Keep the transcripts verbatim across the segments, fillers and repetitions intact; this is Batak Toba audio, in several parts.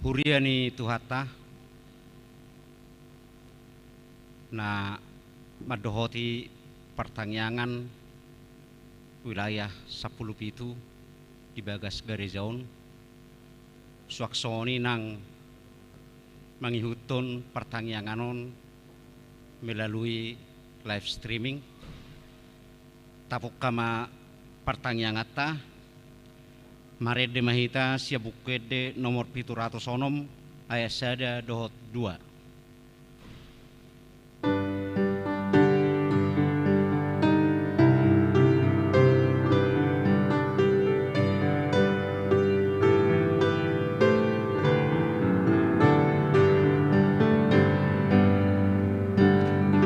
Huria ni Tuhanta, na mandohoti partangiangan wilayah sampulu pitu di bagas gareja on, suang songon i nang mangihuthon partangiangan on melalui live streaming. Tapungka ma partangianganta. Marende ma hita sian Buku Ende nomor pitu ratus onom, ayat sada dohot dua.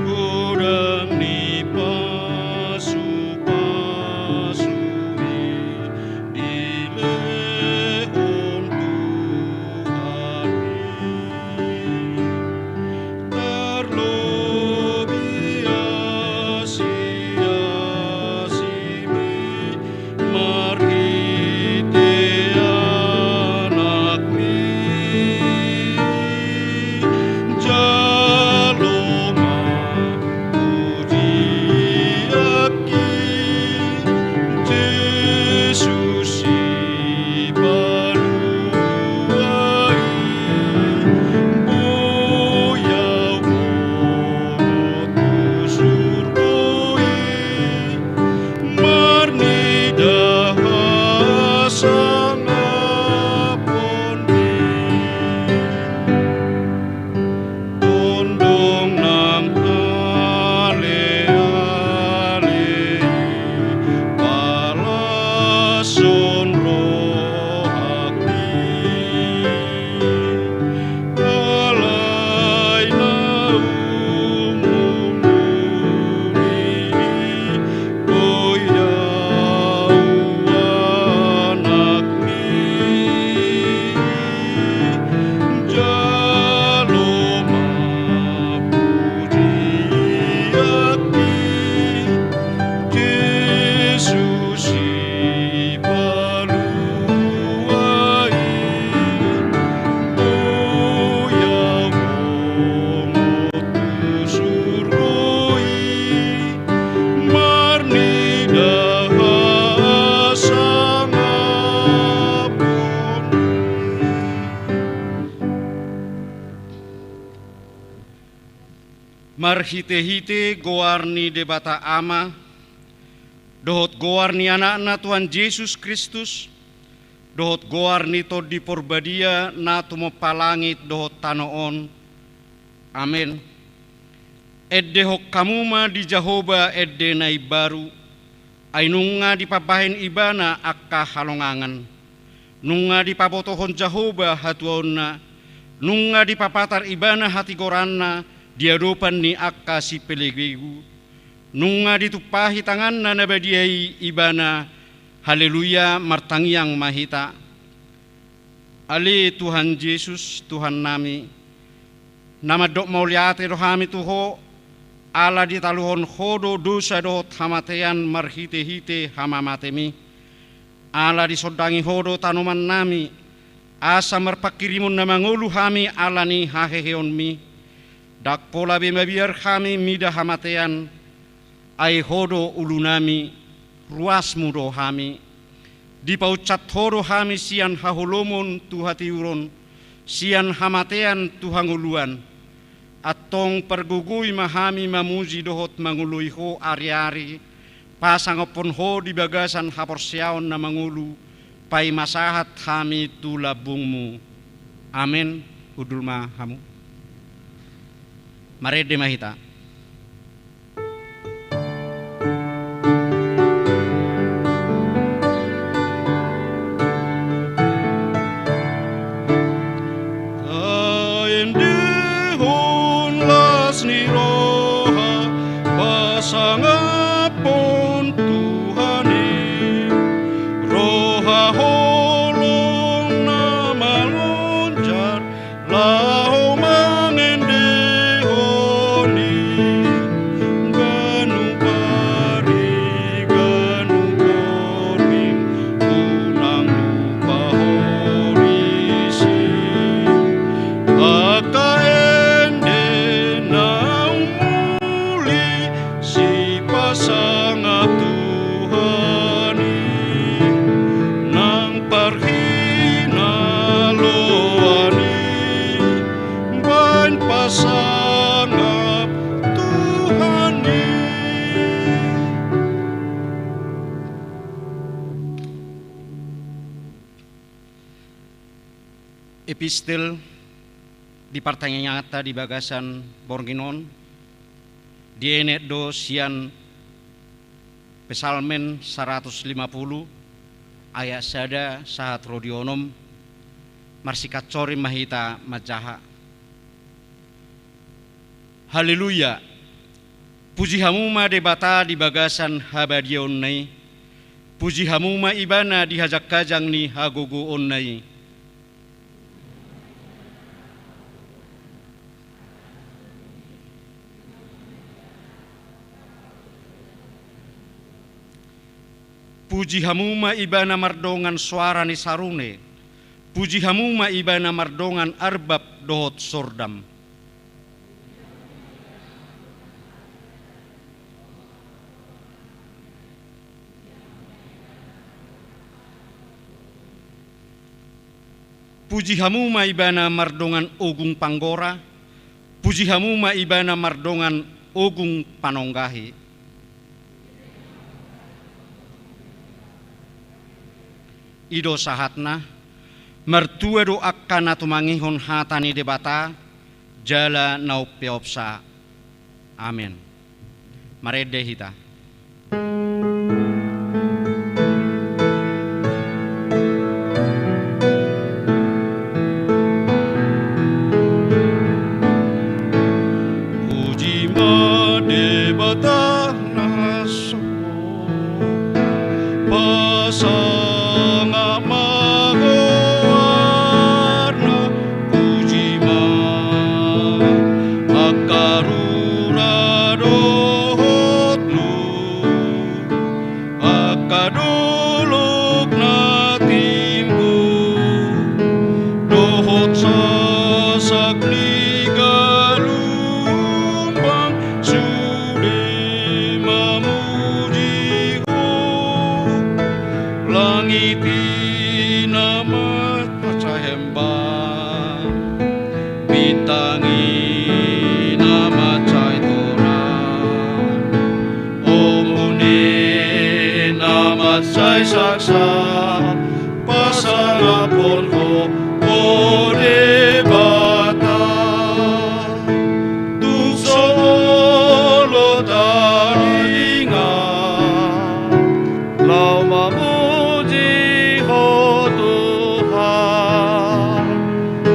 Godang ni pasupasu i dilehon Tuhan i, tarlobi asi-asi mi marhite Anakmi. Jalo ma pujian i, Jesus Sipalua i, boi au bongot tu surgo i, marnida hasangapon i. Tondong nang ale-ale i, palashon rohangki. Alai na umumuli i, boi au Anakmi. Jalo ma pujian i, Jesus Sipalua i, boi au bongot tu surgo i, marnida hasangapon i. Marhite-hite goar ni Debata Ama, dohot goar ni Anakna Tuhan Jesus Kristus, dohot goar ni Tondi Porbadia na tumompa langit dohot tano on. Amen. Endehon hamu ma di Jahowa ende na imbaru, ai nunga dipambahen Ibana angka halongangan. Nunga dipabotohon Jahowa hatuaonna, nunga dipapatar Ibana hatigoranna di adopan ni angka sipelebegu. Nunga ditumpahi tanganna na badia i Ibana. Haleluya, martangiang ma hita. Ale Tuhan Jesus, Tuhannami, na mandok mauliate do hami tu Ho, ala ditaluhon Ho do dosa dohot hamatean marhite-hite hamamatemi. Ala disondangi Ho do tanomannami, asa marpanghirimon na mangolu hami ala ni haheheonmi. Ndang pola be mabiar hami mida hamatean, ai Ho do ulunami, ruasmu do hami. Dipaunsat Ho do hami sian haholomon tu hatiuron, sian hamatean tu hangoluan. Antong pargogoi ma hami mamuji dohot mangoloi Ho ari-ari, pasangaphon Ho di bagasan haporseaon na mangolu, paima sahat hami tu lambungmu. Amen. Hundul ma hamu. Marende ma hita. Taendehon las ni roha, pasangaphon Tuhan i, roha holong na malonjar, laho mangendehon i, ganup ari ganup borngin, unang lupa ho disi. Angka ende na umuli, sipasang Epistel di partangianganta di bagasan borngin on, dienet do sian Psalmen saratus lima pulu, ayat sada sahat ro di onom. Marsikansoring ma hita manjaha. Haleluya! Puji hamu ma Debata di bagasan habadiaonna i. Puji hamu ma Ibana di hajangkajang ni hagogoonna i. Puji hamu ma Ibana mardongan soara ni sarune. Puji hamu ma Ibana mardongan arbab dohot sordam. Puji hamu ma Ibana mardongan ogung panggora. Puji hamu ma Ibana mardongan ogung panonggahi. I do sahatna. Martua do angka na tumangihon hata ni Debata jala na umpeopsa. Amen. Marende hita. Puji ma Debata na so pasangap ma goarna. Puji ma angka rura dohot lu, angka dolok na timbo dohot sasak ni galumbang sude mamuji Ho. Langit i na mansai hembang, bintang i na mansai torang, ombun i na mansai saksak, pasangaphon Ho, o Debata. Tung so olo taringot laho mamuji Ho Tuhan,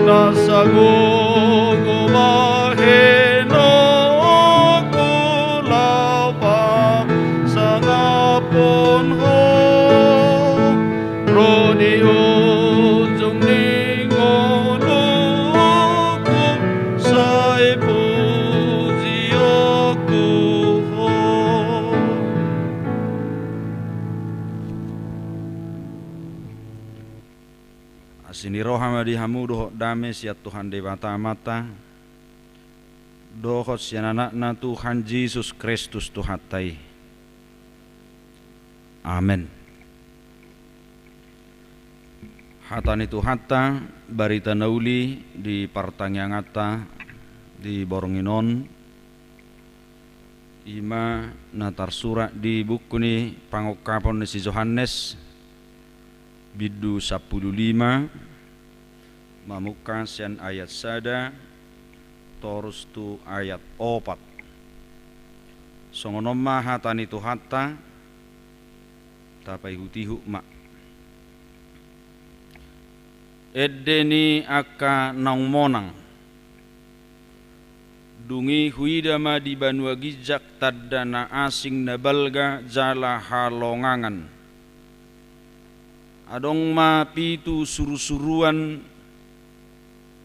nasa gogo bahenonku laho pasangaphon Ho. Ro di ujung ni ngolungku sai pujionku Ho. Asi ni roha ma di hamu dohot dame sian Tuhan Debata Amanta dohot sian Anakna Tuhan Jesus Kristus Tuhanta i. Amen. Hata ni Tuhanta, barita na uli di partangianganta di borngin on, i ma na tarsurat di buku ni Pangungkapon ni si Johannes, bindu sampulu lima, mamungka sian ayat sada torus tu ayat opat. Songon on ma hata ni Tuhanta, tapaihutihut ma. Ende ni angka naung monang. Dung i huida ma di banua ginjang tanda na asing na balga jala halongangan. Adong ma pitu surusuruan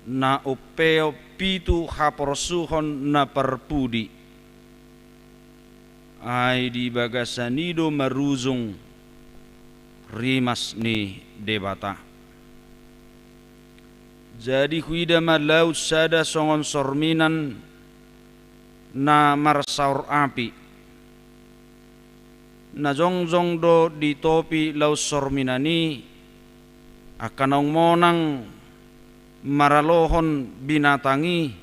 na umpeop pitu haporsuhon na parpudi. Ai di bagasan i do marujung rimas ni Debata. Jadi huida ma laut sada songon sorminan na marsaor api. Na jongjong do di topi laut sorminan i angka naung monang maralohon binatang i,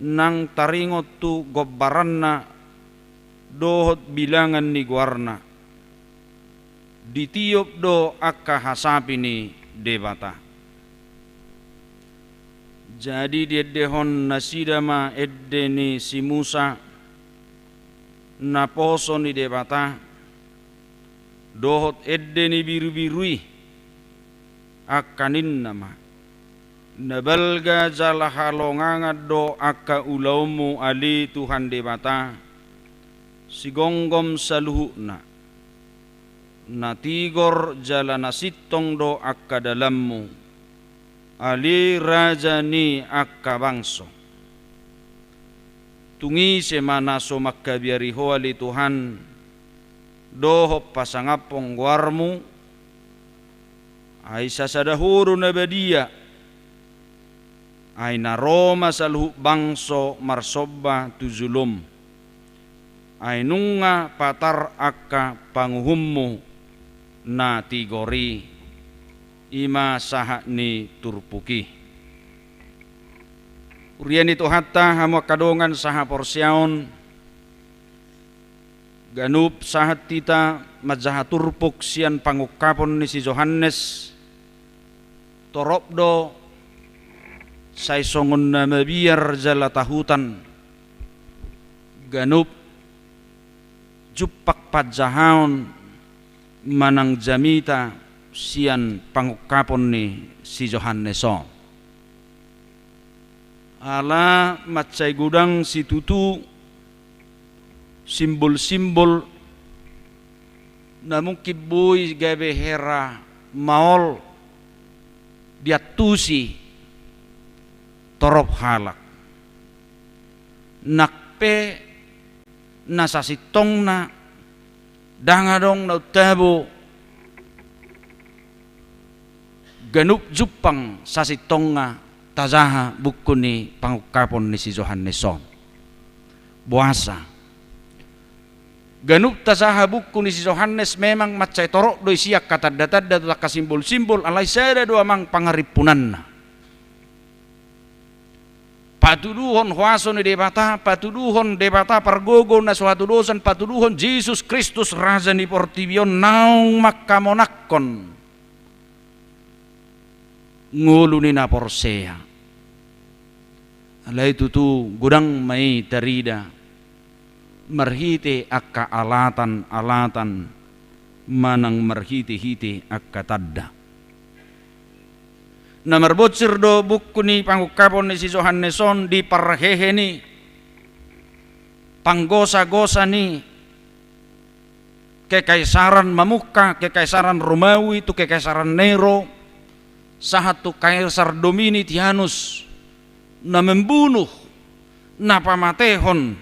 nang taringot tu gombaranna dohot bilangan ni goarna. Ditiop do angka hasapi ni Debata. Jadi diendehon nasida ma ende ni si Musa, naposo ni Debata, dohot ende ni birubiru i, angka ninna ma: Na balga jala halongangan do angka ulaonmu, ale Tuhan Debata, sigomgom saluhutna. Na tigor jala na sintong do angka dalanmu, ale raja ni angka bangso. Tung ise ma na so mangkabiari Ho, ale Tuhan, dohot pasangaphon goarmu? Ai sasada Ho do na badia. Ai na ro ma saluhut bangso marsomba tu jolom. Ai nunga patar angka panguhummu na tigor i. I ma sahat ni turpuk i. Huria ni Tuhanta, hamu angka dongan sahaporseaon, ganup sahat hita manjaha turpuk sian pangungkapon ni si Johannes. Torop do sai songon na mabiar jala tahutan ganup jumpang panjahaon manang jamita sian pangungkapon ni si Johannes on. Ala mansai godang situtu simbol-simbol na mungkin boi gabe hera maol diantusi torop halak. Nang pe na sasintongna ndang adong na untabo ganup jumpang sasintongna tajaha buku ni pangungkapon ni si Johannes on. Boasa? Ganup tajaha buku ni si Johannes memang mansai torop do isi angka tanda-tanda tu angka simbol-simbol, alai sada do amang pangarimpunanna. Patuduhon huaso ni Debata, patuduhon Debata pargogo na so hatudosan, patuduhon Jesus Kristus raja ni portibi on naung mangkamonangkon ngolu ni na porsea. Alai tutu godang ma i tarida marhite angka alatan-alatan manang marhite-hite angka tanda. Na marbonsir do buku ni pangungkapon ni si Johannes on di parhehe ni panggosa-gosa ni kekaisaran mamungka, kekaisaran Romawi tu kekaisaran Nero, sahat tu Kaisar Dominitianus, na membunuh, na pamatehon,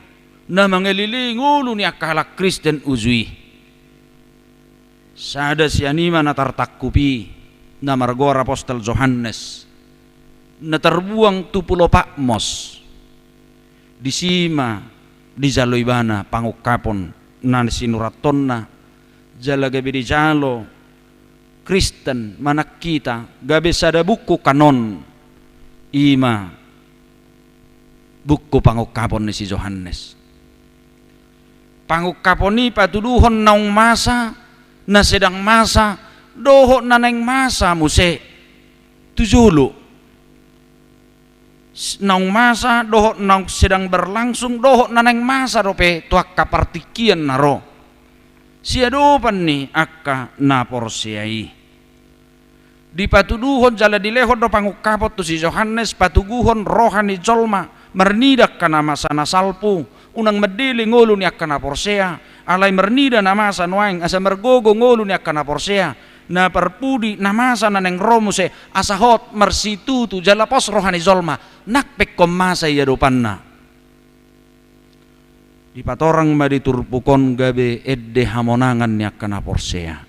na mangalelei ngolu ni angka halak Kristen uju i. Sada sian i ma na tartangkup i, na margoar apostel Johannes, na tarbuang tu pulo Patmos. Disi ma dijalo ibana pangungkapon na sinurathonna, jala gabe dijalo Kristen manang hita gabe sada buku kanon, i ma buku pangungkapon ni si Johannes. Pangungkapon i patuduhon naung masa, na sedang masa, dohot na naeng masa muse tu jolo. S-, naung masa, dohot naung sedang berlangsung, dohot na naeng masa dope tu angka partingkian na ro. Siadopan ni angka na porsea i. Dipatuduhon jala dilehon do pangungkapon tu si Johannes, patuguhon roha ni jolma, marnida angka na masa na salpu, unang mandele ngolu ni angka na porsea, alai marnida na masa nuaeng, asa margogo ngolu ni angka na porsea, na parpudi, na masa na naeng ro muse, asa hot, marsitutu, jala pos roha ni jolma, nang pe ingkon masa i adopanna. Dipatorang ma di turpuk on gabe ende hamonangan ni angka na porsea.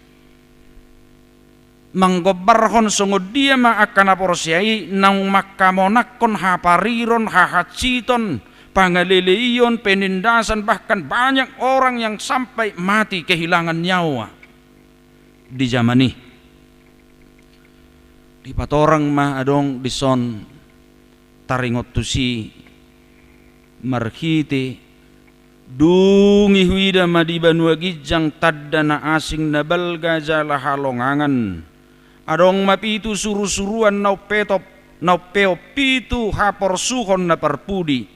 Manggombarhon songon dia ma angka na porsea i naung mangkamonangkon hapariron, hahansiton, pangaleleion, penindasan, bahkan banyak orang yang sampai mati kehilangan nyawa di jaman i. Dipatorang ma adong dison taringot tusi marhite dung i huida ma di banua ginjang tanda na asing na balga jala halongangan. Adong ma pitu surusuruan na umpetop na umpeop pitu haporsuhon na parpudi.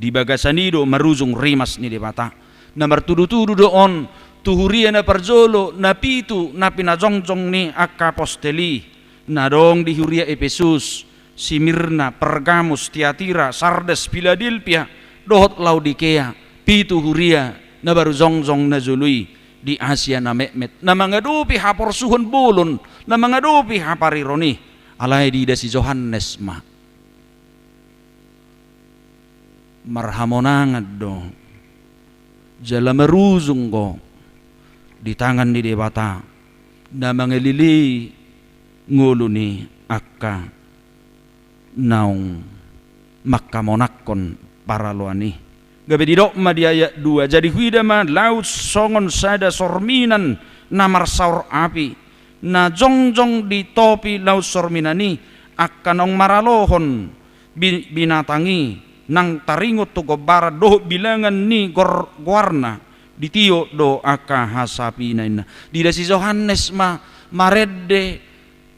Di bagasan i do marujung rimas ni Debata. Na martudu-tudu do on tu huria na parjolo, na pitu na pinajongjong ni angka apostel i, na adong di huria Epesus, Simirna, Pergamus, Tiatira, Sardes, Piladelpia, dohot Laodikea, pitu huria na baru jongjong na jolo i di Asia na metmet, na mangadopi haporsuhon bolon, na mangadopi hapariron i. Alai diida si Johannes ma, marhamonangan do jala marujung do di tangan ni Debata na mangalilei ngolu ni angka naung manghamonangkon paraloan i. Gabe didok ma di ayat dua, jadi huida ma laut songon sada sorminan na marsaor api, na jongjong di topi laut sorminan i angka naung maralohon bi-, binatang i, nang taringot tu gombaran dohot bilangan ni gor-, goarna, ditiop do angka hasapina, ninna. Diida si Johannes ma marende,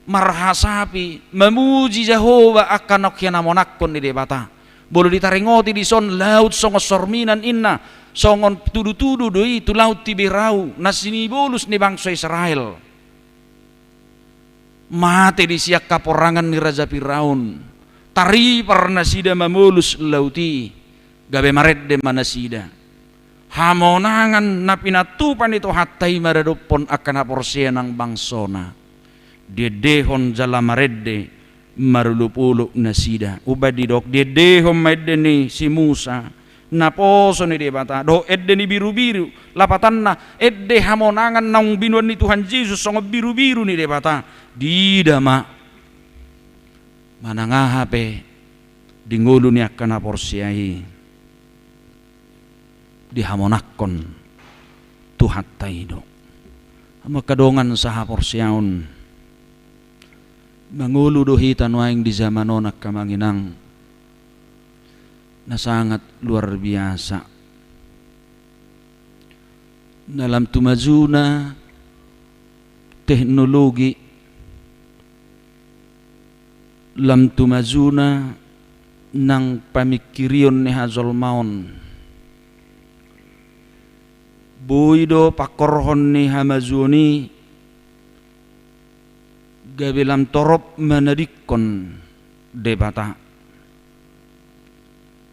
marhasapi, mamuji Jahowa angka naung hinamonangkon ni Debata. Molo ditaringoti dison laut songon sorminan, ninna, songon tudu-tudu do i tu laut Tiberau, na sinibolus ni bangso Israel. Mate disi angka porangan ni raja Firaun. Taripar nasida mamolus laut i, gabe marende ma nasida. Hamonangan na pinatupa ni Tuhanta i maradophon angka na porsea nang bangsona. Diendehon jala marende marolopolop nasida. Umbahen didok, diendehon ma ende ni si Musa, naposo ni Debata, dohot ende ni birubiru, lapatanna, ende hamonangan naung binoan ni Tuhan Jesus songon birubiru ni Debata. Diida ma manang aha pe di ngolu ni angka na porsea i, dihamonangkon Tuhanta i do. Angka dongan sahaporseaon, mangolu do hita nuaeng di jaman on, angka amang inang, na sangat luar biasa. Na lam tu majuna teknologi, lam tu majuna nang pamingkirion ni hajolmaon. Boi do pangkorhon ni hamajuon i gabe lam torop manadingkon Debata.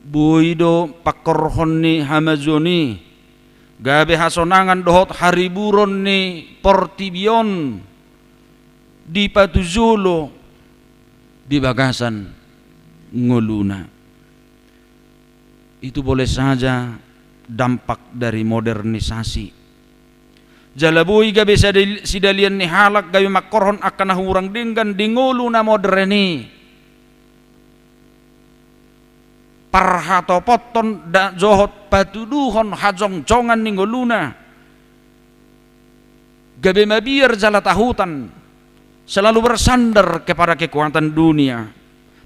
Boi do pangkorhon ni hamajuon i gabe hasonangan dohot hariburon ni portibi on dipatujolo di bagasan ngoluna. Itu boleh saja dampak dari modernisasi. Jala boi gabe sadal-, sidalian ni halak gabe mangkorhon angka na hurang denggan di ngolu na modern i. Parhatopothon da-, dohot patuduhon hajongjongan ni ngoluna. Gabe mabiar jala tahutan, selalu bersandar kepada kekuatan dunia.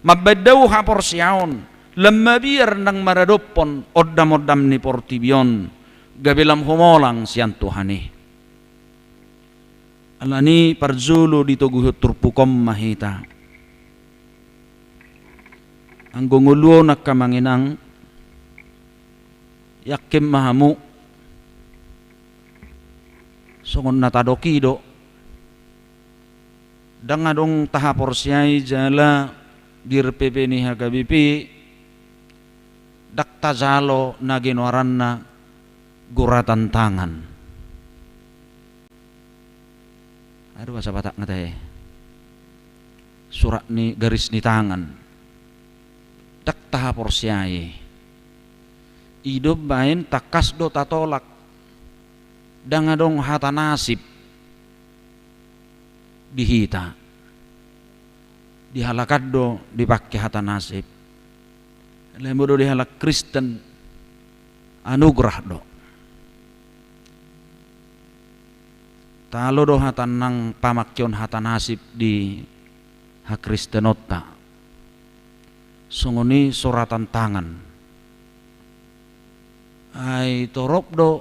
Mambaen dao haporseaon, lam mabiar nang maradophon ondamondam ni portibi on, gabe lam humolang sian Tuhan i. Alani parjolo ditoguhon turpuk on ma hita. Anggo ngolu on, angka amang inang, yakin ma hamu, songon na tadok i do, ndang adong tahaporseai jala di R P P ni H K B P ndang tajalo na ginoaranna guratan tangan. Aha do bahasa Batakna tahe? Surat ni, garis ni tangan. Ndang tahaporseai. I do umbahen tangkas do tatolak. Ndang adong hata nasib di hita. Di halak an do dipangke hata nasib. Alai molo di halak Kristen, anugerah do. Taalo do hata nang pamangkeon hata nasib di hakristenonta. Songon i suratan tangan. Ai torop do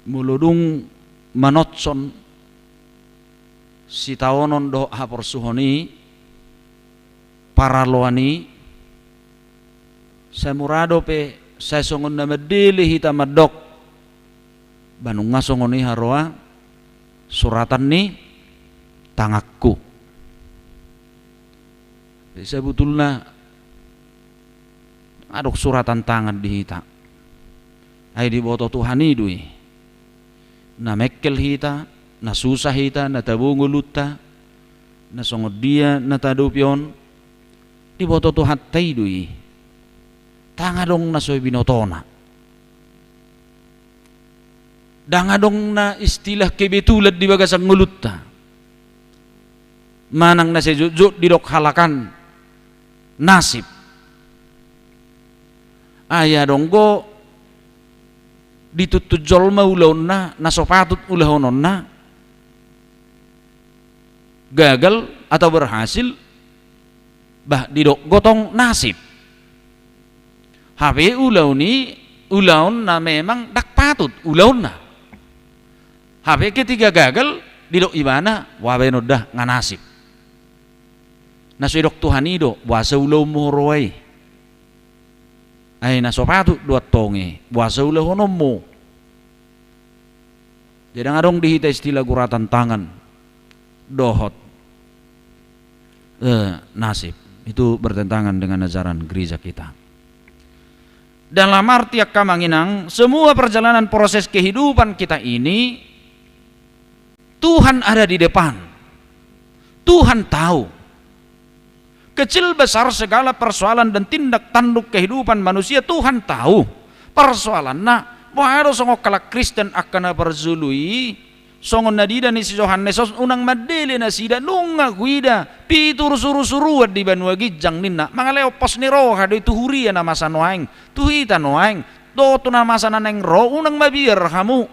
molo dung manonson sitaonon dohot haporsuhon i, paraloan i, sai mura dope, sai songon na mandele hita mandok, ba nunga songon i haroa suratan ni tanganku. Jadi sabutulna adong suratan tangan di hita. Ai diboto Tuhan i do i. Na mengkel hita, na susah hita, na tabo ngolunta, na songon dia na taadopi on, diboto Tuhanta i do i. Ndang adong na so binotona. Ndang adong na istilah kebetulan di bagasan ngolunta. Manang na sai jotjot didok halak an nasib. Ai adong do dituntun jolma ulaonna, na so patut ulahononna, gagal atau berhasil, bah, didok do tong nasib. Hape ulaon i, ulaon na memang ndang patut ulaonna. Hape ketika gagal, didok ibana, "Boha baenon da, nga nasib." Na so didok Tuhan i do, "Boasa ulaonmu huroha i? Ai na so patut do antong i, boasa ulahononmu?" Jadi ndang adong di hita istilah guratan tangan dohot, eh, nasib. Itu bertentangan dengan ajaran gereja kita. Dalam arti, angka amang inang, semua perjalanan proses kehidupan kita ini, Tuhan ada di depan. Tuhan tahu. Kecil besar segala persoalan dan tindak tanduk kehidupan manusia Tuhan tahu. Persoalanna, boha do songon halak Kristen angka na parjolo i, songon na diida ni si Johannes on, unang mandele nasida, nunga huida pitu suru-suruan di banua ginjang ninna, mangalehon pos ni roha do i tu huria na masa nuaeng, tu hita nuaeng, dohot tu na masa na naeng ro, unang mabiar hamu.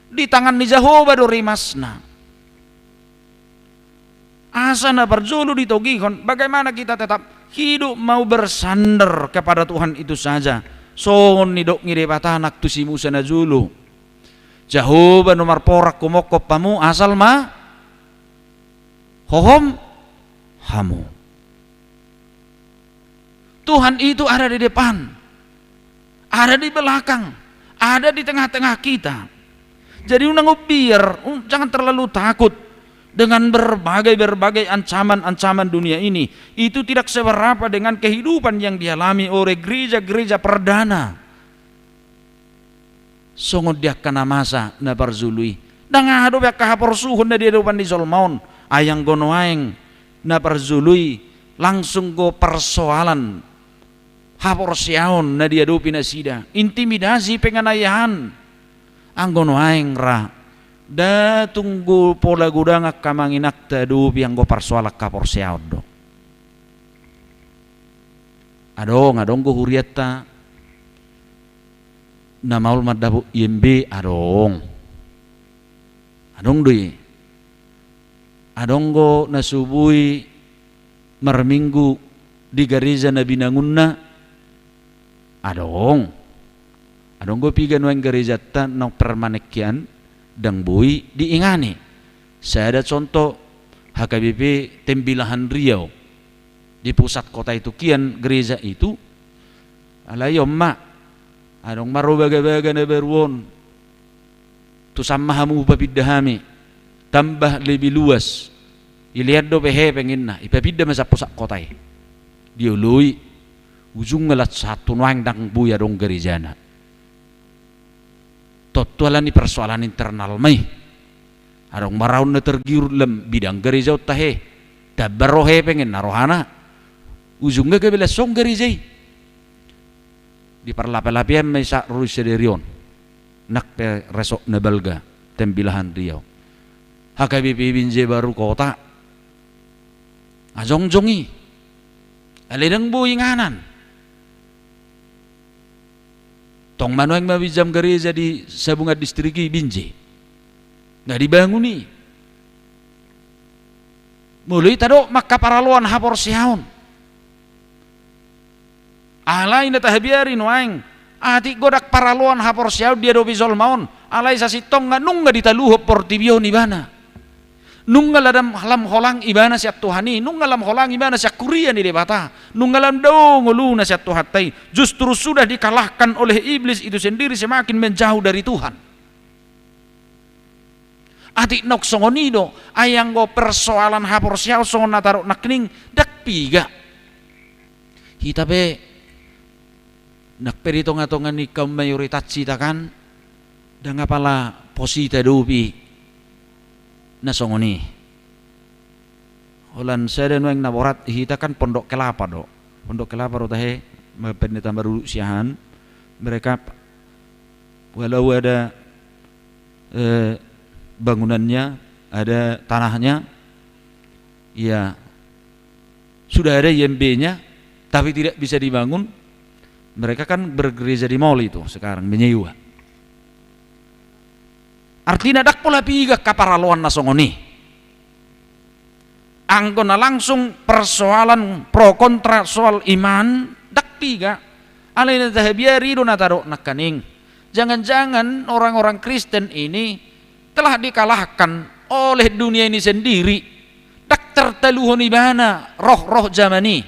Di tangan ni Jahowa do rimasna. Asa na parjolo ditogihon, bagaimana kita tetap hidup mau bersandar kepada Tuhan itu saja. Songon nidok ni Debata nang tu si Musa najolo. Jahowa do marporang humongkop hamu, asal ma hohom hamu. Tuhan itu ada di depan, ada di belakang, ada di tengah-tengah kita. Jadi unang umbiar, un-, jangan terlalu takut dengan berbagai-berbagai ancaman-ancaman dunia ini. Itu tidak seberapa dengan kehidupan yang dialami oleh gereja-gereja perdana. Songon di angka na masa na parjolo i. Ndang adong be angka haporsuhon na diadopan ni jolma on. Ai anggo nuaeng na parjolo i langsung do persoalan haporseaon na diadopi nasida. Intimidasi, penganiayaan. Anggo nuaeng ra. Nda tung do pola godang angka amang inang taadopi anggo persoalan haporseaon do. Adong, adong do hurianta na maol mandapot I M B, adong. Adong do i. Adong do na so boi marminggu di gareja na binangunna. Adong. Adong do piga nuaeng garejanta na permanen hian ndang boi diingani. Sada contoh, H K B P Tembilahan Riau. Di pusat kota itu hian gereja itu. Alai on ma, adong ma ro bagabaga na baru on. Tusan ma hamu hupapinda hami, tambah lebih luas. Ilean dope hepeng ninna, ipapinda ma sian pusat kota i. Dioloi, ujungna las sahat tu nuaeng ndang boi adong garejana. Tontu ala ni persoalan internal ma i. Adong ma raon na tergiur lam bidang gareja on tahe. Tambah ro hepeng ninna rohana. Ujungna gabe las on gareja i. Diparlapelapean ma i sahat ro di sadari on. Nang pe resort na balga, Tembilahan Riau. H K B P Binjai Baru Kota. Ajongjong i. Alai ndang boi inganan. Tong ma nuaeng mambinjam gareja di Sabungan distrik i, Binjai. Nga dibangun i. Molo i tadok ma angka paraloan haporseaon. Alai na tahabiari nuaeng, atik godang paraloan haporseaon diadopi jolma on, alai sasintongna nunga ditaluhon portibi on ibana. Nunga lam, lam holang ibana sian Tuhan i, nunga lam holang ibana sian huria ni Debata, nunga lam dao ngoluna sian Tuhanta i, justru sudah dikalahkan oleh iblis itu sendiri, semakin menjauh dari Tuhan. Atik naung songon i do, ai anggo persoalan haporseaon songon na tadok nangkining, ndang piga. Hita pe, nang pe di tonga-tonga ni kaum mayoritas hita kan, ndang apala pos hita adopi na songon i. Holan sada nuaeng na borat hita kan Pondok Kelapa do. Pondok Kelapa do tahe, ma pendeta marudut sian mereka, walau ada, eh, bangunannya, ada tanahnya, ya, sudah ada I M B-nya, tapi tidak bisa dibangun. Mereka kan bergereja di mall itu sekarang, menyewa. Artina ndang pola piga angka paraloan na songon i. Anggo na langsung persoalan pro kontra soal iman, ndang piga. Alai na tahabiari do na tadok nangkining. Jangan-jangan orang-orang Kristen ini telah dikalahkan oleh dunia ini sendiri. Ndang tartaluhon ibana roh-roh jaman i.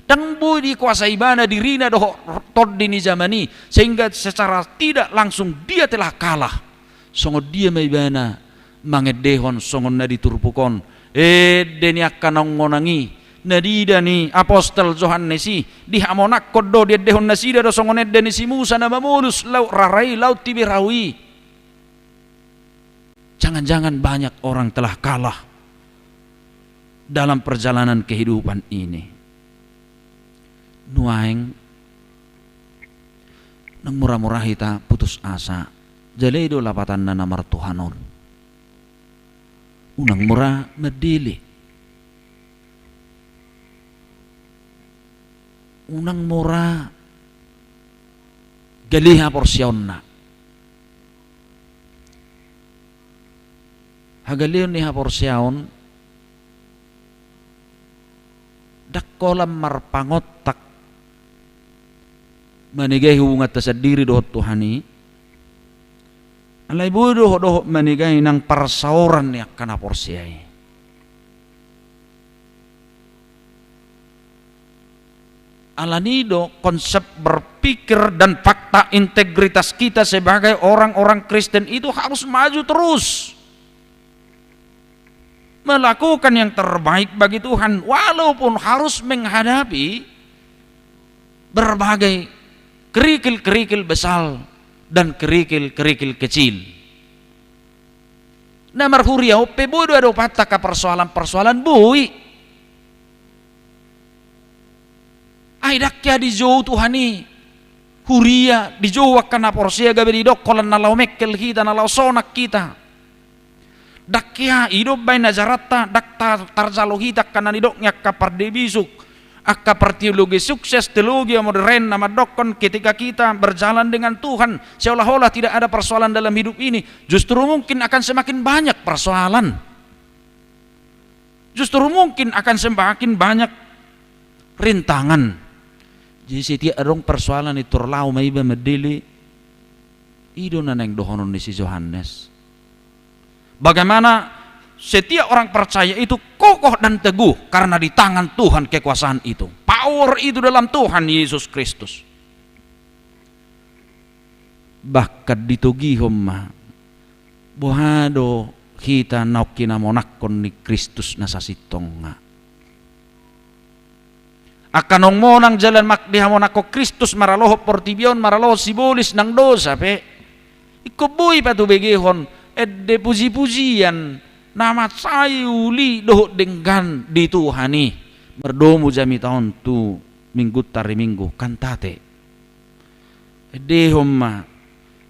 Ndang boi dikuasai ibana dirina dohot tondi ni jaman i, sehingga secara tidak langsung dia telah kalah. Songon dia ma ibana mangendehon songon na di turpuk on, ende ni angka na nunga monang i, na diida ni apostel Johannes i, dihamonangkon do, diendehon nasida do songon ende ni si Musa na mamolus laut rara i, laut Tiberias i. Jangan-jangan banyak orang telah kalah dalam perjalanan kehidupan ini. Nuaeng, unang mura-mura hita putus asa. Jala i do lapatanna na martuhan on. Unang mura mandele. Unang mura gale haporseaonna. Hagaleon ni haporseaon ndang holan marpangontak manegai hubunganta sandiri dohot Tuhan i. Alai boi do dohot manegai nang parsaoran ni angka na porsea i. Alani do konsep berpikir dan fakta integritas kita sebagai orang-orang Kristen itu harus maju terus. Melakukan yang terbaik bagi Tuhan, walaupun harus menghadapi berbagai kerikil-kerikil besar dan kerikil-kerikil kecil. Na marhuria on pe boi do adopanta angka persoalan-persoalan, boi. Ai ndang hea dijou Tuhan i huria, dijou angka na porsea gabe didok holan na laho mengkel hita, na laho sonang hita. Ndang hea i do umbaen ajaranta, ndang ta-, tarjalo hita angka na nidok ni angka parbisop, angka parteologi sukses, teologi modern na mandokkon ketika kita berjalan dengan Tuhan, seolah-olah tidak ada persoalan dalam hidup ini, justru mungkin akan semakin banyak persoalan. Justru mungkin akan semakin banyak rintangan. Jadi setiap adong persoalan i, tor laho ma iba mandele. I do na naeng dohonon ni si Johannes. Bagaimana setiap orang percaya itu kokoh dan teguh karena di tangan Tuhan kekuasaan itu. Power itu dalam Tuhan Yesus Kristus. Bahkan ditogihon ma, boha do hita naung hinamonangkon ni Kristus na sasintongna. Angka naung monang jala naung dihamonangkon Kristus maralohon portibi on, maralohon sibolis nang dosa pe, ingkon boi patubegehon ende puji-pujian na mansai uli dohot denggan di Tuhan i, mardomu jamita on tu Minggunta ari Minggu, Kantate. Endehon ma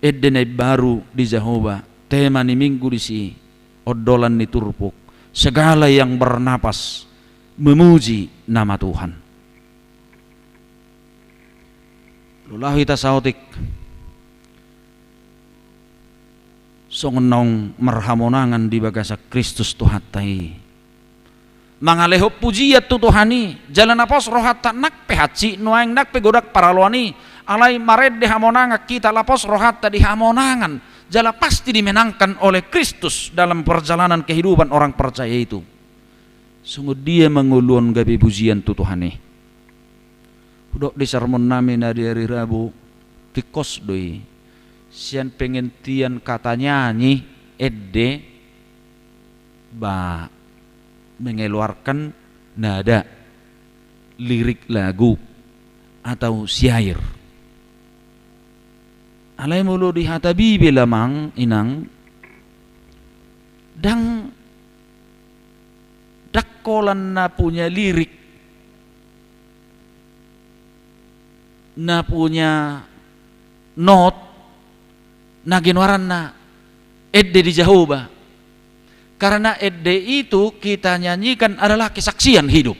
ende na imbaru di Jahowa, tema ni Minggu disi, ondolan ni turpuk, segala yang bernapas memuji nama Tuhan. Laho hita saotik songon naung marhamonangan di bagasan Kristus Tuhanta i, mangalehon pujian tu Tuhan i, jala na pos rohanta nang pe hansit nuaeng, nang pe godang paraloan i, Alai marende hamonangan hita, lapos rohanta di hamonangan, jala pasti dimenangkan oleh Kristus dalam perjalanan kehidupan orang percaya itu. Songon dia ma ngolu on gabe pujian tu Tuhan i. Hudok di sermonnami na di ari Rabu, tingkos do i. Sian pengertian kata nyanyi, ende, ba, mengeluarkan nada, lirik lagu, atau syair. Alai molo di hata Bibel, amang inang, ndang, ndang holan na punya lirik, na punya not, na ginoaranna ende di Jahowa. Karena ende itu kita nyanyikan adalah kesaksian hidup.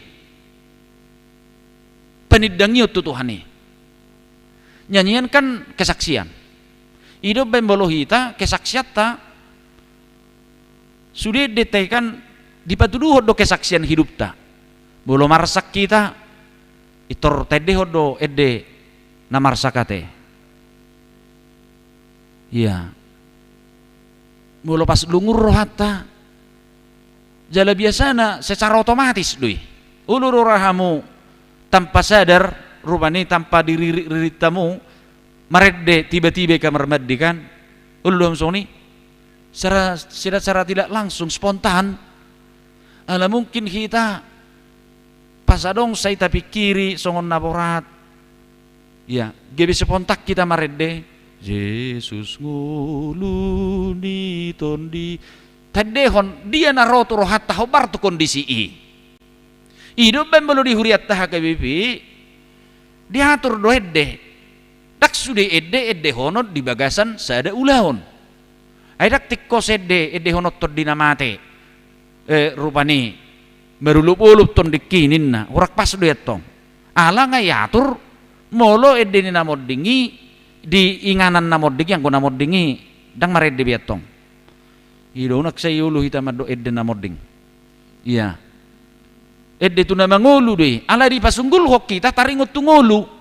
Panindangion tu Tuhan i. Nyanyian kan kesaksian. I do umbaen molo hita kesaksianta, sude ende ta i kan dipatuduhon do kesaksian hidupta. Molo marsak hita, pintor taendehon do ende na marsak ate. Ia. Molo pas lungun rohanta, jala biasana secara otomatis do i. Olo do ra hamu tanpa sadar, rupani tanpa diririt-ririt hamu, marende tiba-tiba i kamar mandi kan. Olo do hamu songon i? Secara, secara tidak langsung, spontan. Ala mungkin hita pas adong sai tapingkiri songon na borat. Ia, gabe spontan hita marende, Jesus ngolu ni tondi. Taendehon dia na ro tu rohanta hombar tu kondisi i. I do umbaen molo di hurianta H K B P, diatur do ende. Ndang sude ende endehonon di bagasan sada ulaon. Ai ndang tingkos ende endehononhon di na mate, eh, rupani marolopolop tondingki ninna, hurang pas do i antong. Ala nga iatur molo ende ni na monding i di inganan na monding i, anggo na monding i ndang marende be antong. I do unang sai olo hita mandok ende na monding. Ia. Ende tu na mangolu do i, ala dipasunggulhon hita taringot tu ngolu.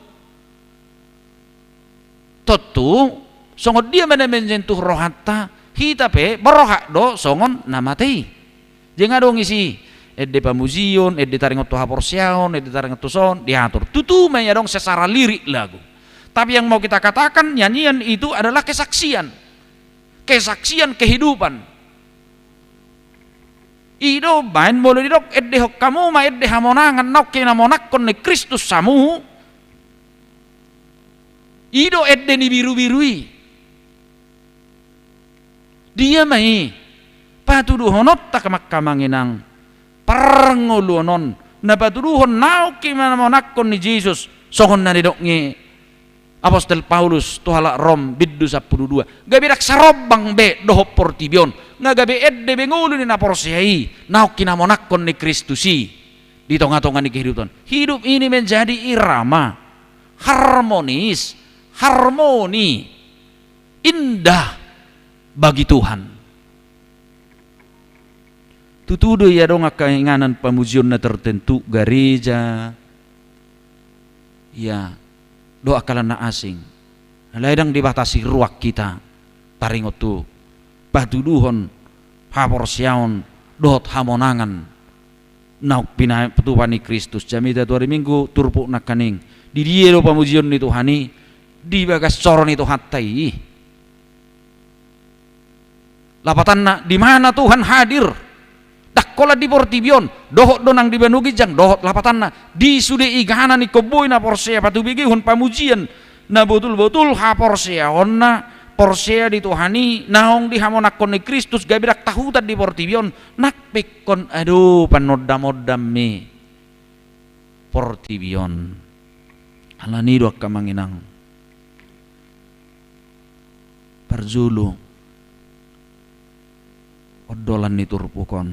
Tontu, songon dia ma na menyentuh rohanta, hita pe borhat do songon na mate i. Jadi nga adong isi, ende pamujion, ende taringot tu haporseaon, ende taringot tu son, diatur. Tutu ma i adong secara lirik lagu. Tapi yang mau kita katakan, nyanyian itu adalah kesaksian. Kesaksian kehidupan. I do umbaen molo didok endehon hamu ma ende hamonangan naung hinamonangkon ni Kristus hamu. I do ende ni birubiru i. Dia ma i patuduhononta, amang inang, parngoluon on na patuduhon naung hinamonangkon ni Jesus, songon na nidok ni apostel Paulus tu halak Rom bindu sampulu dua. Gabe ndang sarombang be dohot portibi on. Nga gabe ende be ngolu ni na porsea i naung hinamonangkon ni Kristus i di tongatonga ni kehidupan. Hidup ini menjadi irama, harmonis, harmoni, indah bagi Tuhan. Tutu do i adong angka inganan pamujion na tertentu, gareja, ia, dohot angka na asing. Alai ndang dibatasi ruang hita taringot tu patuduhon haporseaon dohot hamonangan naung pinatupa ni Kristus. Jamita tu ari Minggu turpuk nangkaning. Di dia do pamujion ni Tuhan i? Di bagas joro ni Tuhanta i. Lapatanna, di mana Tuhan hadir? Ndang holan di portibi on, dohot do nang di banua ginjang, dohot lapatanna di sude inganan ingkon boi na porsea patubegehon pamujian na botulbotul haporseaonna, porsea di Tuhan i, naung dihamonangkon ni Kristus, gabe ndang tahutan di portibi on, nang pe ingkon adong panondamondam ni portibi on. Alani i do angka amang inang, parjolo, ondolan ni turpuk on,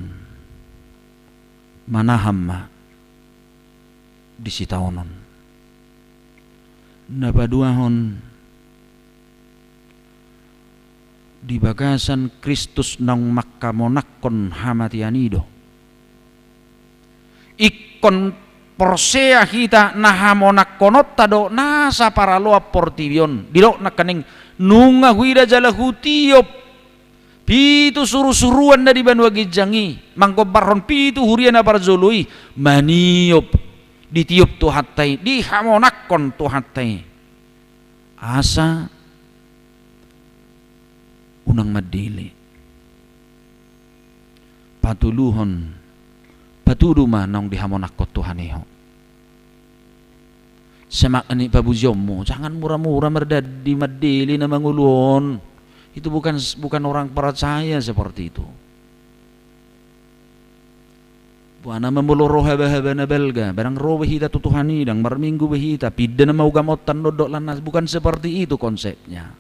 manahan ma di sitaonon. Na paduahon, di bagasan Kristus naung manghamonangkon hamatean i do ingkon porsea hita na hamonangkononta do nasa paraloan portibi on. Didok nangkaning, nunga huida jala hutiop pitu surusuruan na di banua ginjang i, manggombarhon pitu huria na parjolo i, maniop, ditiop Tuhanta i, dihamonangkon Tuhanta i. Asa unang mandele. Patuluhon, patudu ma naung dihamonangkon Tuhan i ho. Semak ni pabujionmu, jangan mura-mura mardadi mandele na mangolu on. Itu bukan, bukan orang percaya seperti itu. Boha nama molo ro habahaba na balga, barang ro be hita tu Tuhan i, ndang marminggu be hita, pinda nama ugamonta on dohot lannas, bukan seperti itu konsepnya.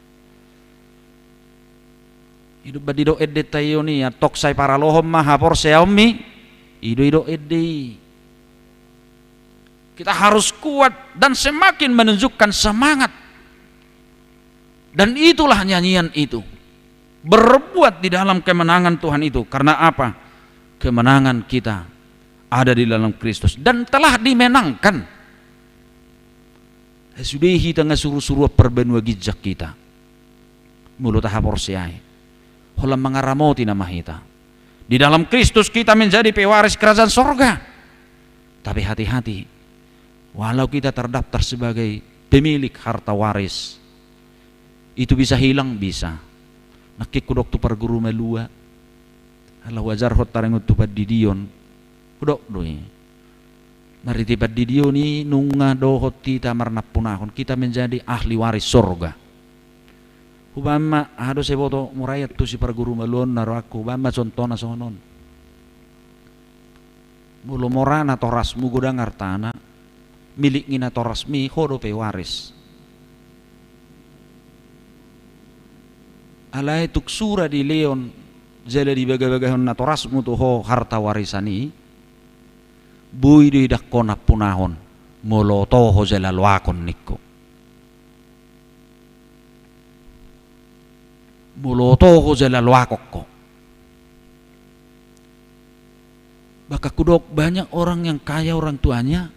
I do umbahen didok ende ta i on i, antong sai paralohon ma haporseaonmi, i do didok ende i. Kita harus kuat dan semakin menunjukkan semangat. Dan itulah nyanyian itu. Berbuat di dalam kemenangan Tuhan itu. Karena apa? Kemenangan kita ada di dalam Kristus dan telah dimenangkan. Sude hita nga surusuruan parbanua ginjang hita. Molo tahaporseai, holan mangaramoti nama hita. Di dalam Kristus kita menjadi pewaris kerajaan sorga. Tapi hati-hati, walau kita terdaftar sebagai pemilik harta waris, itu bisa hilang, bisa. Nangkin hudok tu parguru malua, ala huajarhon taringot tu pandidion, hudok do i. Marhite pandidion i nunga dohot hita marnampunahon, kita menjadi ahli waris sorga. Hubaen ma, aha do sai boto muraiat tu si parguru malua on na rohangku, hubaen ma contohna songon on. Molo mora natorasmu, godang artana, milik ni natorasmi, ho dope waris. Alai tung sura dilehon jala dibagabagahon natorasmu tu ho harta warisan i, boi do didok ho nampunahon, molo toho jala loakon ningku. Molo toho jala loakon ho. Bahkan hudok, banyak orang yang kaya orang tuanya,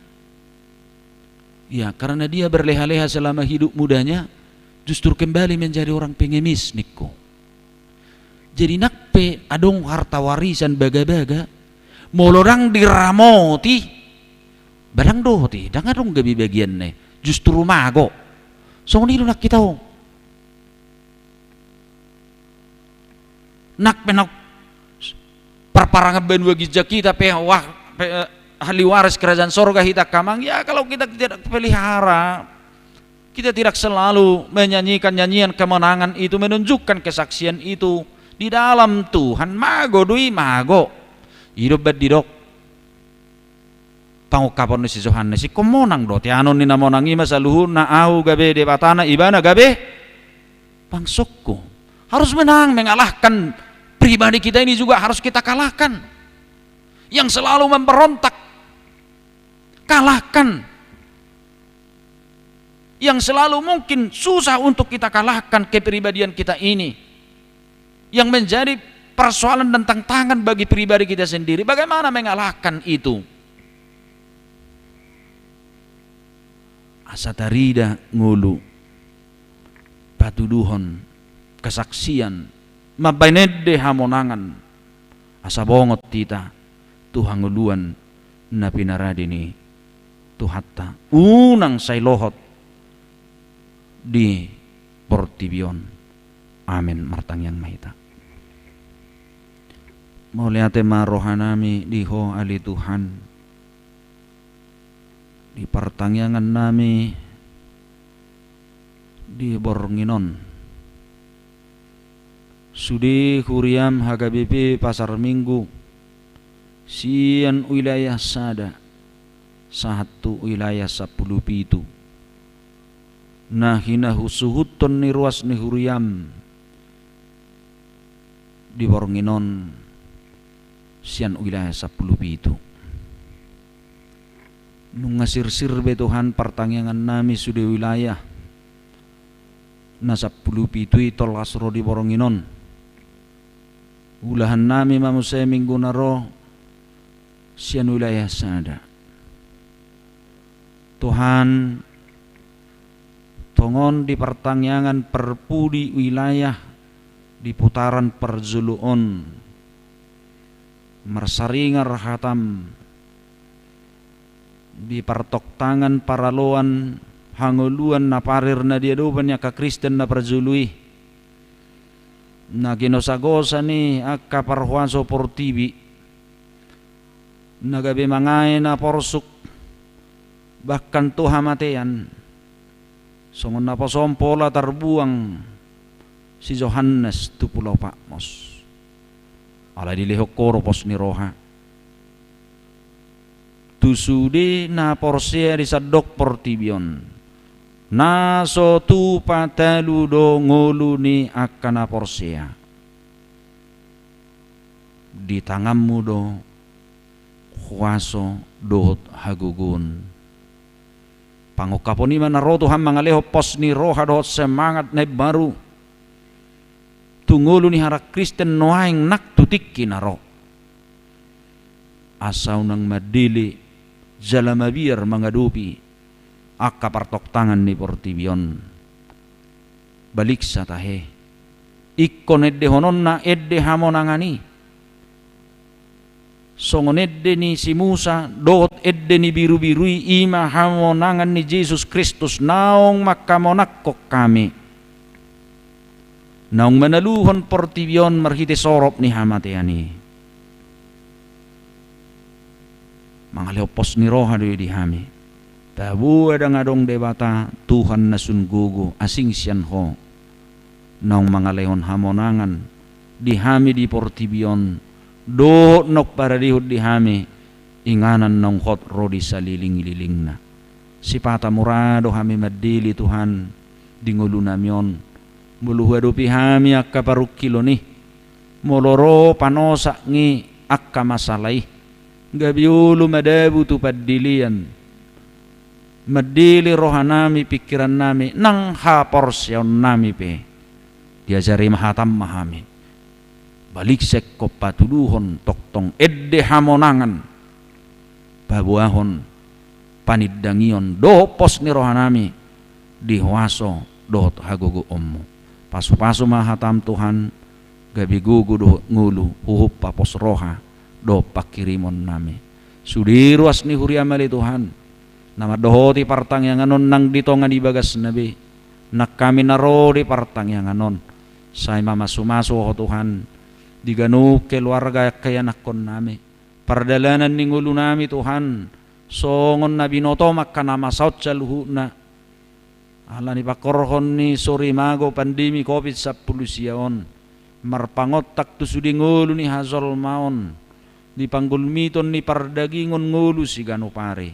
ya, karena dia berleha-leha selama hidup mudanya, justru kembali menjadi orang pengemis, ningku. Jadi nang pe adong harta warisan bagabaga, molo ndang diramoti, ba ndang dohot i, ndang adong gabe bagianna i, justru mago. Songon i do nang hita on. Nang pe na parparangan banua ginjang hita pe, wah, pe, eh, ahli waris kerajaan sorga hita angka amang, ya, kalau kita tidak pelihara, kita tidak selalu menyanyikan nyanyian kemenangan itu, menunjukkan kesaksian itu di dalam Tuhan, mago do i, mago. I do umbahen didok pangungkapon ni si Johannes, ingkon monang do, teanon ni na monang i ma saluhutna, ahu gabe Debatana, ibana gabe bangsongku. Harus menang, mengalahkan. Pribadi kita ini juga harus kita kalahkan. Yang selalu memberontak, kalahkan. Yang selalu mungkin susah untuk kita kalahkan kepribadian kita ini, yang menjadi persoalan dan tantangan bagi pribadi kita sendiri, bagaimana mengalahkan itu? Asa tarida ngolu, patuduhon, kesaksian, mambahen ende hamonangan, asa bongot hita tu hangoluan na pinarade ni Tuhanta, unang sai lohot di portibi on. Amen. Martangiang ma hita. Mauliate ma rohanami di Ho ale Tuhan, di partangiangannami di borngin on. Sude huriam H K B P Pasar Minggu, sian wilayah sada sahat tu wilayah sampulu pitu, na hinasuhuthon ni ruas ni huriam di borngin on sian wilayah sampulu pitu. Nunga sirsir be Tuhan partangiangannami sude wilayah na sampulu pitu i tolhas ro di borngin on. Ulahannami ma muse minggu na ro sian wilayah sada. Tuhan, tongon di partangiangan parpudi wilayah di putaran parjolo on, marsaringar hatam di partoktangan paraloan hangoluan na parir na di adopan ni angka Kristen na parjolo i, na ginosagosa ni angka parhuaso portibi, na gabe mangae na porsuk, bahkan tu hamatean, songon naposo on pola tarbuang si Johannes tu Pulau Patmos. Alai dilehon Ho do pos ni roha tu sude na porsea di sandok portibi on, na so tupa talu do ngolu ni angka na porsea. Di tanganmu do huaso dohot hagogoon. Pangungkapon i ma na ro Tuhan mangalehon pos ni roha dohot semangat na imbaru tu ngolu ni halak Kristen nuaeng nang tu tingki na ro. Asa unang mandele jala mabiar mangadopi angka partoktangan ni portibi on. Baliksa tahe. Ingkon endehononna ende hamonangan i. Songon ende ni si Musa dohot ende ni birubiru i, i ma hamonangan ni Jesus Kristus naung manghamonangkon hami, naung manaluhon portibi on marhite sorop ni hamatean i. Mangalehon pos ni roha do i di hami. Taboa ndang adong Debata, Tuhan na sun gogo asing sian Ho, naung mangalehon hamonangan di hami di portibi on, dohot naung paradehon di hami inganan naung hot ro di salelenglelengna. Sipata mura do hami mandele Tuhan di ngolunami on, molo huadopi hami angka parungkilon i, molo ro panosak ni angka masalah i, gabe olo madabu tu pandelean, mandele rohanami, pingkirannami, nang haporseaonnami pe diajari ma hatam ma hami. Baliksa ingkon patuduhon tongtong ende hamonangan, paboahon panindangion dohot pos ni rohanami di huaso dohot hagogoonmu. Pasupasu ma hatam Tuhan, gabe gogo dohot ngolu huhut papos roha dohot panghirimonnami. Sude ruas ni huriam ale Tuhan, na mandohoti partangiangan on nang di tonga ni bagasna be, nang hami na ro di partangiangan on. Sai mamasumasu Ho Tuhan di ganup keluarga angka ianakkonnami, pardalanan ni ngolunami Tuhan, songon na binoto ma angka na masa on saluhutna. Ala ni pangkorhon ni sorimago pandemi covid sampulu sia on, marpangontak tu sude ngolu ni hajolmaon, di panggulmiton ni pardagingon ngolu siganup ari.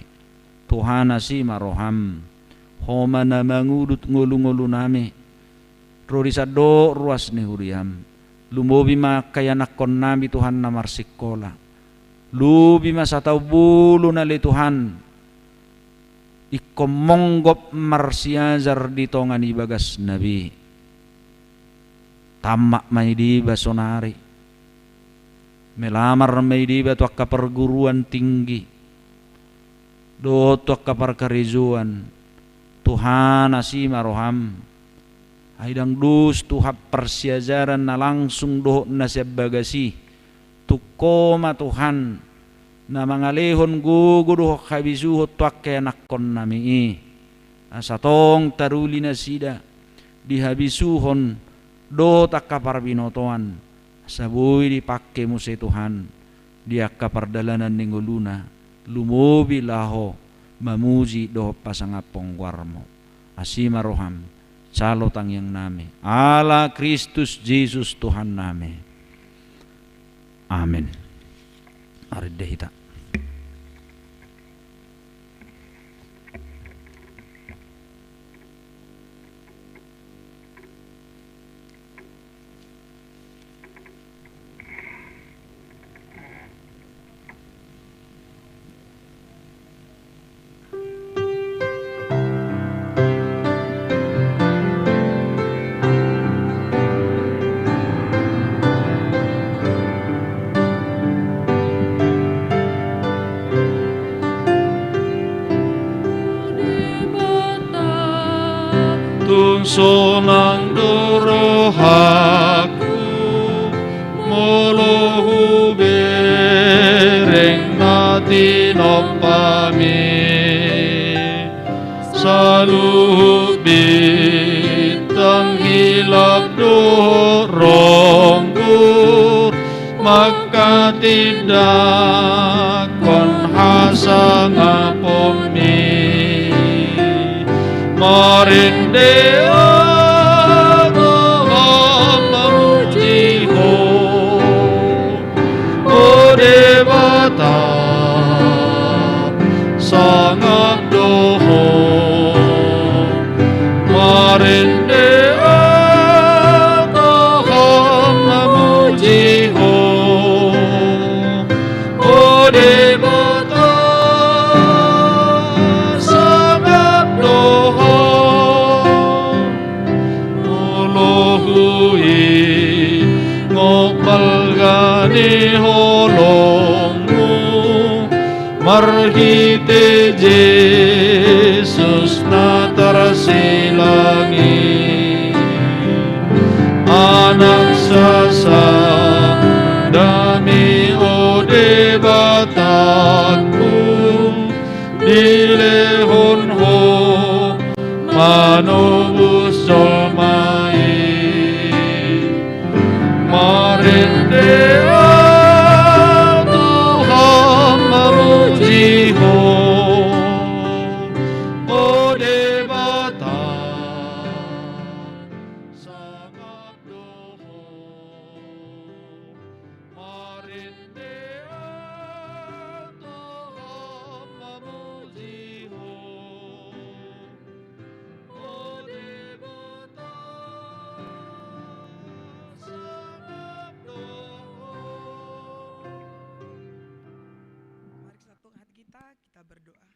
Tuhan, asi ma roham, Ho ma na mangudut ngolungolunami. Ro di sandok ruas ni huriam, lumobi ma angka ianakkonnami Tuhan na marsikola. Lobi ma sataon bolon ale Tuhan, ingkon monggop marsiajar di tonga ni bagasna be. Tamat ma i deba sonari, melamar ma i deba tu angka perguruan tinggi dohot tu angka parkarejoan. Tuhan, asi ma roham. Ai ndang dos Tuhan parsiajaran na langsung dohot na sian bagas i. Tung Ho ma Tuhan na mangalehon gogo dohot habisuhon tu angka ianakkonnami i, asa tong taruli nasida di habisuhon dohot angka parbinotoan, asa boi dipangke muse Tuhan di angka pardalanan ni ngoluna, lumobi laho mamuji dohot pasangaphon goarmu. Asi ma roham, jalo tangiangnami ala Kristus Jesus Tuhannami. Amen. Marende hita. Aku molo hubereng na tinompami, saluhut bintang hilap do ronggur manghatindanghon hasangaponmi. Marende au Tuhan mamuji Ho, o Debata, sangap do Ho. Marende au Tuhan mamuji Ho, o Debata, sangap do Ho. Molo huingot balga ni holongmu, marhite Jesus na tarsilang i, Anak sasadami, o Debatangku, dilehon Ho manobus jolma i. Marende au Tuhan mamuji Ho, o Debata, sangap do Ho. Marende au Tuhan mamuji Ho, o Debata, sangap do Ho. Mari kita tunduk hati kita, kita berdoa.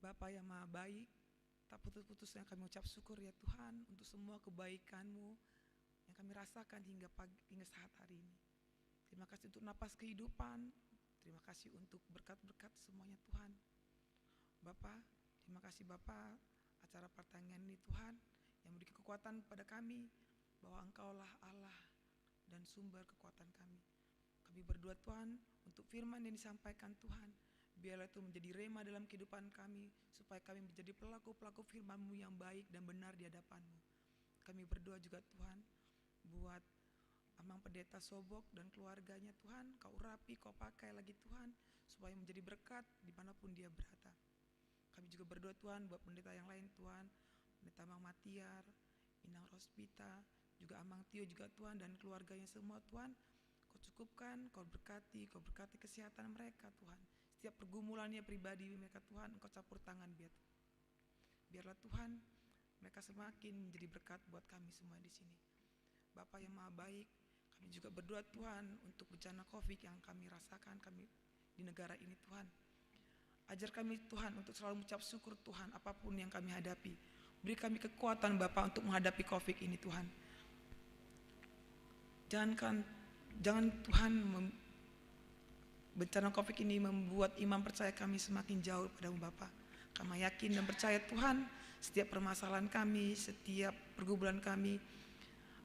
Bapa yang Maha Baik, tak putus-putusnya kami ucap syukur ya Tuhan untuk semua kebaikan-Mu yang kami rasakan hingga pagi, hingga saat hari ini. Terima kasih untuk napas kehidupan, terima kasih untuk berkat-berkat semuanya Tuhan. Bapa, terima kasih Bapa, acara pertanian ini Tuhan yang memberi kekuatan kepada kami bahwa Engkaulah Allah dan sumber kekuatan kami. Kami berdoa Tuhan untuk firman yang disampaikan Tuhan, biarlah itu menjadi rema dalam kehidupan kami, supaya kami menjadi pelaku-pelaku firman-Mu yang baik dan benar di hadapan-Mu. Kami berdoa juga Tuhan buat Amang Pendeta Sobok dan keluarganya Tuhan, Kau urapi, Kau pakai lagi Tuhan, supaya menjadi berkat dimanapun dia berada. Kami juga berdoa Tuhan buat pendeta yang lain Tuhan, Pendeta Amang Matiar, Inang Rospita, juga Amang Tio juga Tuhan dan keluarganya semua Tuhan. Kau cukupkan, Kau berkati, Kau berkati kesehatan mereka Tuhan. Setiap pergumulannya pribadi mereka Tuhan, Engkau campur tangan biar. Biarlah Tuhan, mereka semakin menjadi berkat buat kami semua di sini. Bapa yang Maha Baik, kami juga berdoa Tuhan untuk bencana covid yang kami rasakan kami di negara ini Tuhan. Ajar kami Tuhan untuk selalu mengucap syukur Tuhan apapun yang kami hadapi. Beri kami kekuatan Bapa untuk menghadapi covid ini Tuhan. Jangankan, jangan Tuhan mem- Bencana covid ini membuat iman percaya kami semakin jauh padamu Bapa. Kami yakin dan percaya Tuhan, setiap permasalahan kami, setiap pergumulan kami,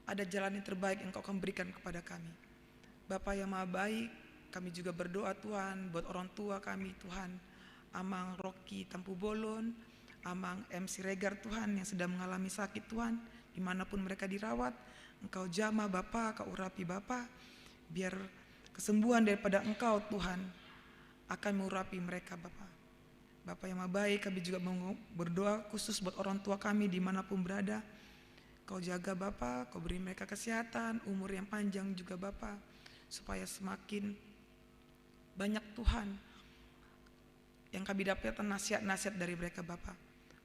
ada jalan yang terbaik yang Engkau akan berikan kepada kami. Bapa yang Maha Baik, kami juga berdoa Tuhan buat orang tua kami Tuhan, Amang Rocky Tampubolon, Amang M Siregar Tuhan yang sedang mengalami sakit Tuhan, dimanapun mereka dirawat, Engkau jamah Bapa, Kau urapi Bapa, biar kesembuhan daripada Engkau Tuhan akan mengurapi mereka Bapa. Bapa yang Maha Baik, kami juga mau berdoa khusus buat orang tua kami dimanapun berada. Kau jaga Bapa, Kau beri mereka kesehatan, umur yang panjang juga Bapa, supaya semakin banyak Tuhan yang kami dapatkan nasihat-nasihat dari mereka Bapa.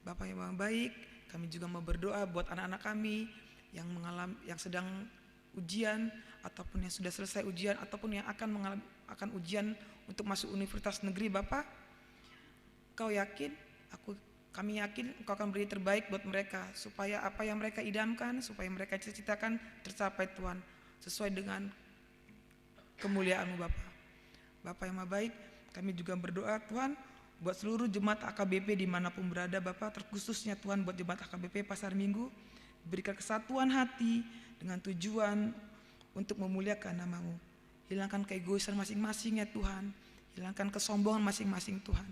Bapa yang Maha Baik, kami juga mau berdoa buat anak-anak kami yang mengalami, yang sedang ujian ataupun yang sudah selesai ujian ataupun yang akan mengalami, akan ujian untuk masuk universitas negeri Bapa. Kau yakin, aku, kami yakin Engkau akan beri terbaik buat mereka supaya apa yang mereka idamkan, supaya mereka cita-citakan tercapai Tuhan sesuai dengan kemuliaan-Mu Bapa. Bapa yang Maha Baik, kami juga berdoa Tuhan buat seluruh jemaat H K B P dimanapun berada Bapa, terkhususnya Tuhan buat jemaat H K B P Pasar Minggu. Berikan kesatuan hati dengan tujuan untuk memuliakan nama-Mu. Hilangkan keegoisan masing-masing, ya Tuhan. Hilangkan kesombongan masing-masing, Tuhan.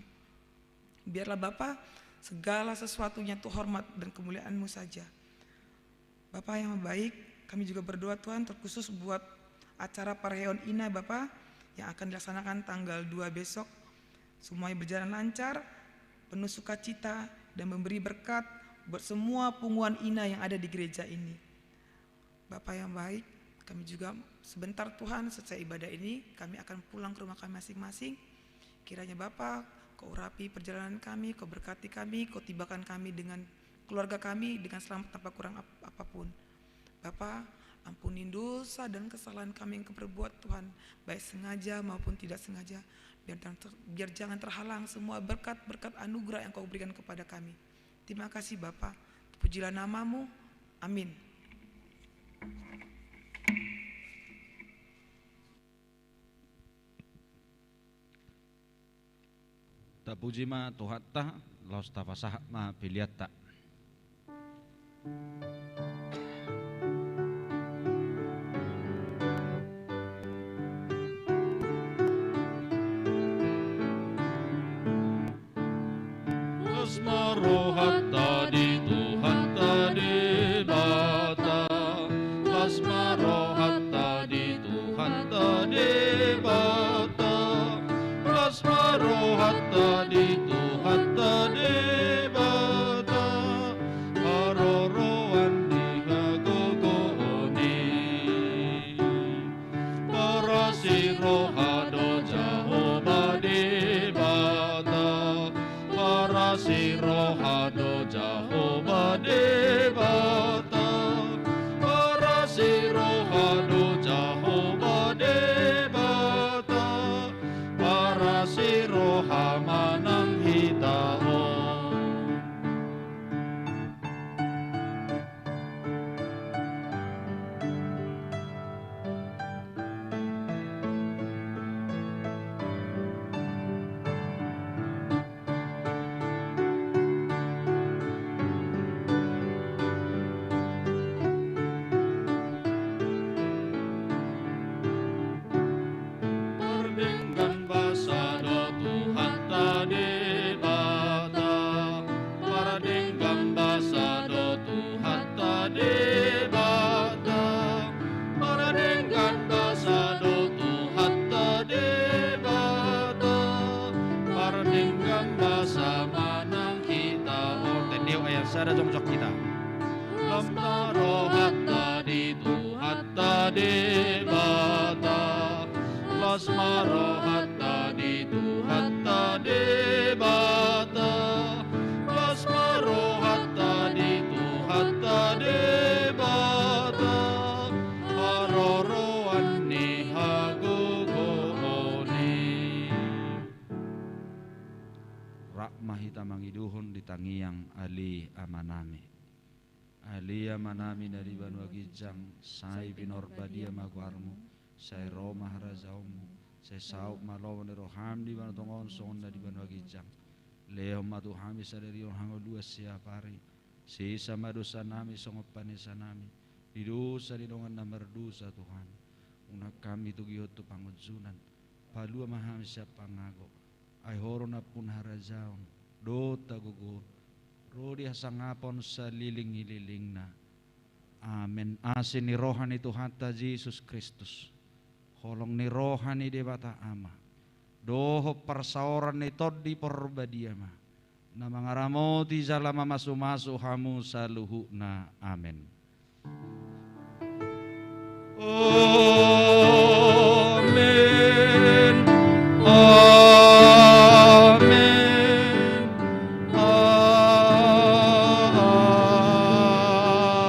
Biarlah Bapa, segala sesuatunya itu hormat dan kemuliaan-Mu saja. Bapa yang baik, kami juga berdoa, Tuhan, terkhusus buat acara Parheon Ina, Bapa, yang akan dilaksanakan tanggal dua besok. Semuanya berjalan lancar, penuh sukacita, dan memberi berkat buat semua punguan Ina yang ada di gereja ini. Bapa yang baik, kami juga sebentar, Tuhan, selesai ibadah ini, kami akan pulang ke rumah kami masing-masing. Kiranya Bapa, Kau urapi perjalanan kami, Kau berkati kami, Kau tibakan kami dengan keluarga kami dengan selamat tanpa kurang ap-, apapun. Bapa, ampuni dosa dan kesalahan kami yang kami perbuat, Tuhan, baik sengaja maupun tidak sengaja. Biar jangan ter-, biar jangan terhalang semua berkat-berkat anugerah yang Kau berikan kepada kami. Terima kasih, Bapa. Terpujilah nama-Mu. Amin. Tapuji ma Tuhanta, laos tapasahat ma peleanta. Las ma rohanta di Tuhanta Debata. Las ma rohanta di Tuhanta Debata. Las ma rohanta di Tuhanta Debata. Haroroan ni hagogoon i. Parasi roha do Jahowa Debata. Parasi roha do Jahowa Debata. Parasi roha do Jahowa Debata. Parasi roha ma nang hita on. Pardenggan basa do Tuhanta Debata. Pardenggan basa do Tuhanta Debata. Pardenggan basa do Tuhanta Debata. Pardenggan basa ma nang hita on. Tendeu ayat sada jongjong hita. Las ma rohanta di Tuhanta Debata. Las ma rohanta di Tuhanta Debata. Las ma rohanta di Tuhanta Debata. Haroroan ni hagogoon i. Rap ma hita mangidohon di tangiang. Ale Amanami. Ale Amanami na di banua ginjang, sai pinarbadia ma goarmu, sai ro ma harajaonmu, sai saut ma lomo ni roham di banua tonga on songon na di banua ginjang. Lehon ma tu hami sadari on hangoluan siapari, sesa ma dosanami songon panesanami di dosa ni dongan na mardosa, Tuhan. Unang hami togihon tu pangunjunan, palua ma hami sian pangago. Ai Ho do nampuna harajaon dohot hagogoon ro di hasangapon saleleng-lelengna. Amen. Asi ni roha ni Tuhanta Jesus Kristus, holong ni roha ni Debata Ama, dohot parsaoran ni Tondi Parbadia ma na mangaramoti jala mamasu-masu hamu saluhutna. Amen. Amen. Amen.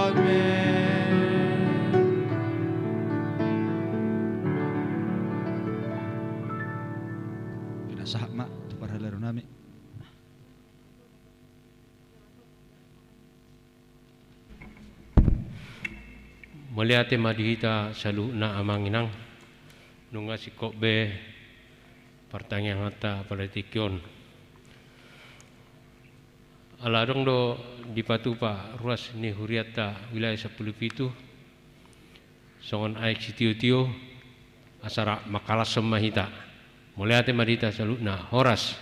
Amen. Pinasahat ma tu parhalado nami. Mauliate ma di hita saluhutna amang inang. Nunga singkop be partangianganta pada tingki on. Ala adong do dipatupa ruas ni hurianta wilayah sampulu pitu, songon aek sitio-tio, asa ra mangkalashon ma hita. Mauliate ma di hita saluhutna. Horas.